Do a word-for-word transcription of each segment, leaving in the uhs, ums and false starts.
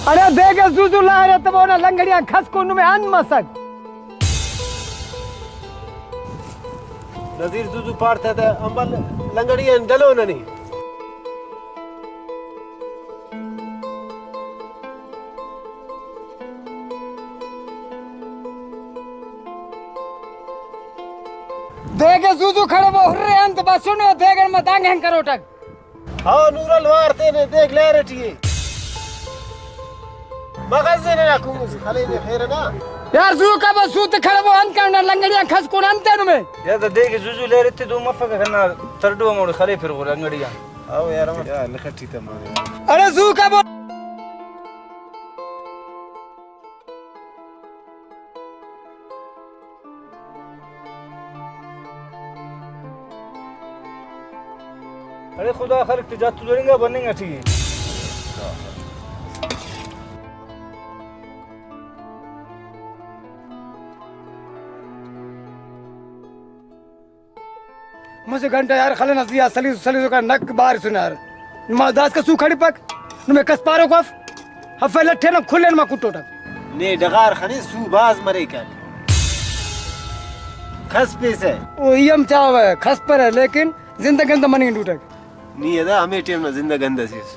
اڑے دیگہ زوزو لہر ایتبو نا، لنگڑی آن کھسکو نمے انت مسک۔ نذیر زوزو پاڑ تہ تہ امبل لنگڑی آن ڈلو ننے۔ دیگہ زوزو کھڑبو، ہرے انت بسنے دیگہ ما دانگ ہن کروٹک۔ ہاں نورل وار تینے دیگ لہر ٹی ءِ۔ مغز نے نا کنگز خلینے خیر نا۔ یار زو کا بس سوت کھڑبو انت کرنا لنگڑیاں کھس کون انت نمے۔ یار دا دیگہ زوزو لہر تے دو مفک کنا ترڈو موڑ خلے پھر غور لنگڑیاں۔ او یار ہم۔ یار لکھٹی تمام۔ اڑے زو کا بو۔ اڑے خدا خلق تے جاتو دورنگا بننگ اٹی۔ مسہ گھنٹہ یار خلنس زیہا سلیسو سلیسو کنا نک بارسن یار۔ نما داسکا سو کھڑپک، نمے کس پاروک اف، ہفہ لٹھینو کھلین ما کٹوٹک۔ نے ڈغار خنے سو باز مریک۔ کھسپیسہ۔ او ای ہم چاوہ کھسپرہ لیکن زندہ گندہ مننگ ٹوٹک۔ نی ادا ہمے ٹائم نا زندہ گندہ سیس۔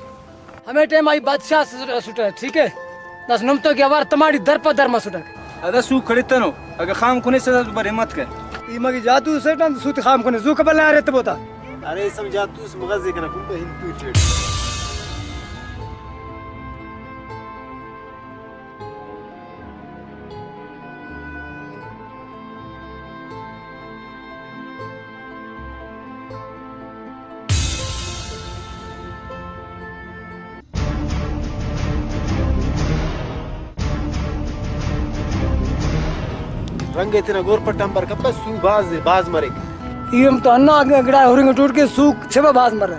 ہمے ٹائم آئی بادشاہ اس-، اسٹہ، ٹھیک ہے؟ داسہ نم تو کہ اوار تماڑی در پہ در مسٹک۔ ادا سو کھڑتنو، اگہ خام کنے سدا تو بر ہمت کر۔ ای مگی جاتو سیٹان سوت خام کنے، زو کبل نہ ارے تبوتا۔ ارے سم جاتو اس مغزے کنا کنبہ ہندو ٹریڈ۔ رنگ ءِ تینا گورپٹ آن بر کپہ، سو بھاز ءِ، بھاز مریک۔ ای ہم تو ہندا گڑا ہرنگ ٹوٹ کے سو چھبہ بھاز مرہ۔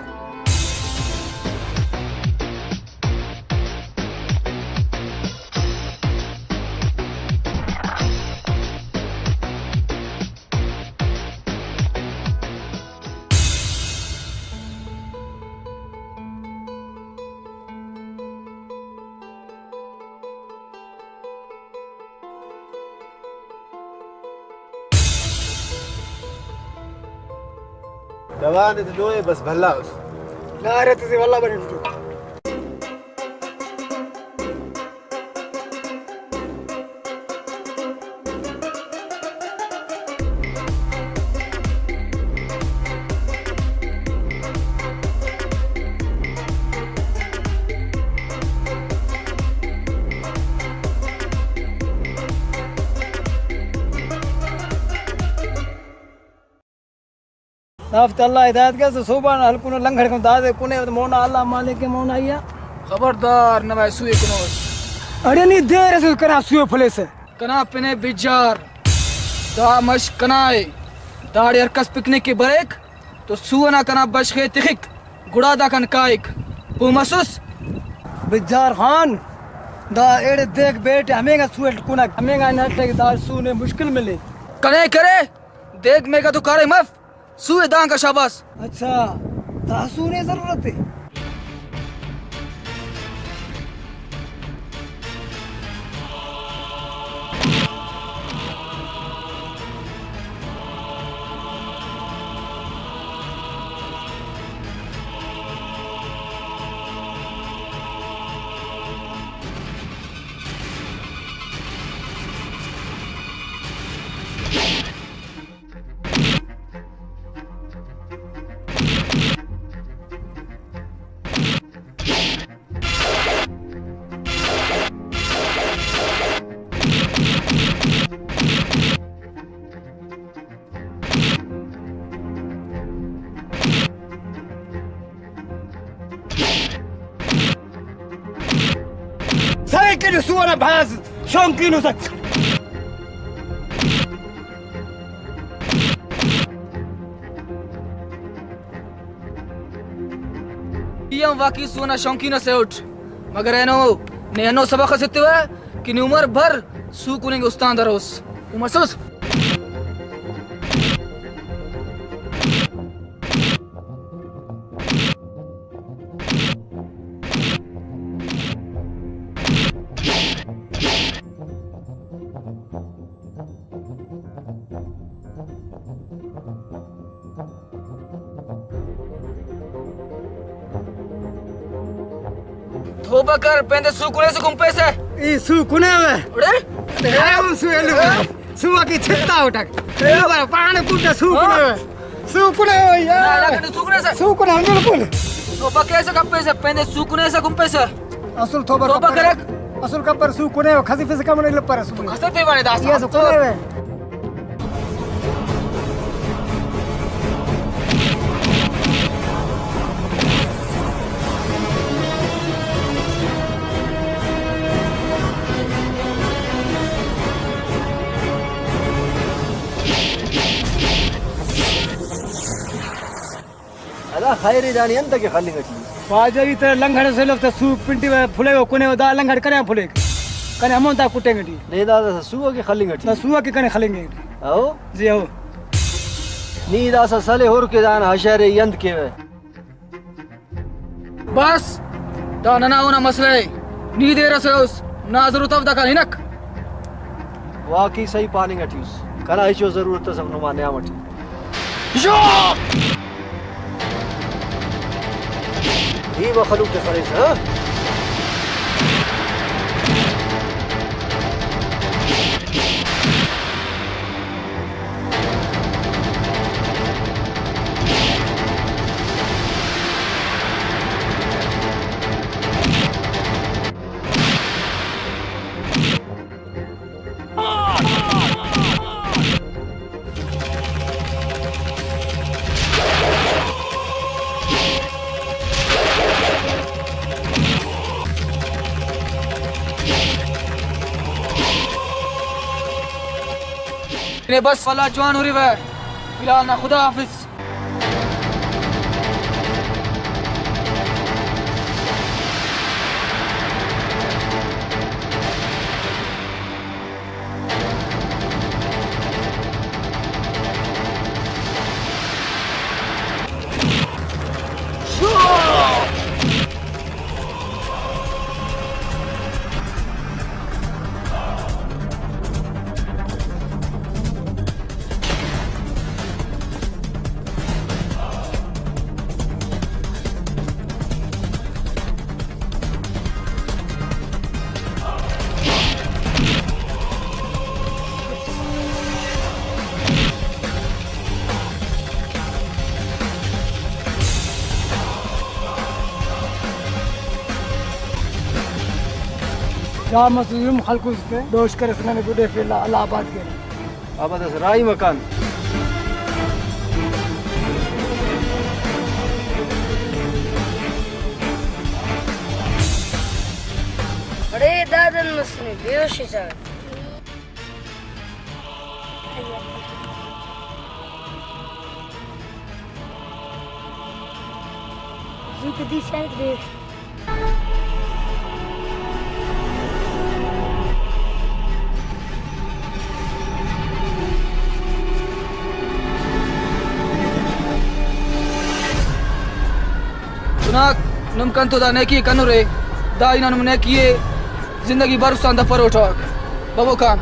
جوان ءِ تو ڈوئے بس بھلا اس۔ لارے تے واللہ بنے ٹوٹو۔ دافتے اللہ ہدایت کیسہ، صوبہ نا ہلکونو لنگڑ کن دادے کنے، مونا اللہ مالک مونا یا۔ خبردار نوائے سوئے کنوس۔ اڑے نی دیر اسے کنا سوئے پھلیسہ۔ کنا پنے بجار، دا مش کنا ءِ، داڑے ہر کس پکنک کہ بریک تو سو ئنا کنا بشخ ءِ تخک، گڑا داکان کائک، پہہ مسس؟ بجار خان، دا ایڑے دیک بیٹ ہمینگا سو اٹ کنک، ہمینگا نٹ دا سو نے مشکل ملے۔ کنے کرے؟ دیک میگا تو کارے مف۔ سو ءِ دانکا شاباس۔ اچھا، دا سو نے ضرورت ءِ؟ سائیکل سو نا بھاز شوقین اس۔ ای ہم واقعی سو نا شوقین اسے اٹ، مگر اینو نے ہنو سبق اس ایتوہ کہ نی عمر بھر سو کننگ استان دروس۔ عمر سوس۔ توبہ کر، پیندے سو کنے سے کم پیسہ۔ ای سو کنے ہوئے۔ اڑے؟ ہم سو ایلو۔ سو کی چھتا اٹک۔ ایلو بارا پانے پوٹا سو کنے ہوئے۔ سو کنے ہوئے یار۔ نا، نا، سو کنے سے۔ سو کنے ہم بالکل۔ توبہ کیسے کم پیسہ؟ پیندے سو کنے سے کم پیسہ۔ اصل توبہ توبہ کپر۔ کرک۔ اصل کپر سو کنے ہو، کھسی فیس کم نہیں لپر سو۔ کھسے پیمانے داسا۔ یہ سو کنے ہوئے۔ ادا خیر ای دانے انت کہ خلنگ ٹی۔ واجہ ای تینا لنگڑ اسے لفتا سو پنٹی و پھلیو کنے و دا لنگڑ کنے آن پھلیک۔ کنے ہمون تا کٹینگ ٹی۔ نے دا داسا سو کہ خلنگ ٹی۔ دا سو کہ کنے خلنگ ٹی۔ او؟ جی او۔ نی داسا سلے ہر کہ دانا حشر ای انت کیوہ۔ بس، دا ننا اونا مسئلہ ءِ۔ نی دیر ئسے اس، نا ضرورت اف داکان ہنک۔ واقعی صحیح پاننگ ٹی اس۔ کنا ہچو ضرورت اس اف نما نیام ٹی۔ ای مخلوق تے خلیس، ہاں؟ نے بس، ولا جوان ہُرِوہ۔ فی الحال نا خدا حافظ۔ جا مسلم خلکوس تے دوش کرس، ننے گڈیفے، اللہ، اللہ آباد کرے۔ ابد اس راہی مکان۔ اڑے دادن مسنے بے ہوش چاڑ۔ زوت دی شاید ریٹ۔ چناک، نم کنتو دا نیکی کنرے، دا ہنا نم نیکی ءِ زندگی بھر اس آن دپروٹاک۔ ببو خان۔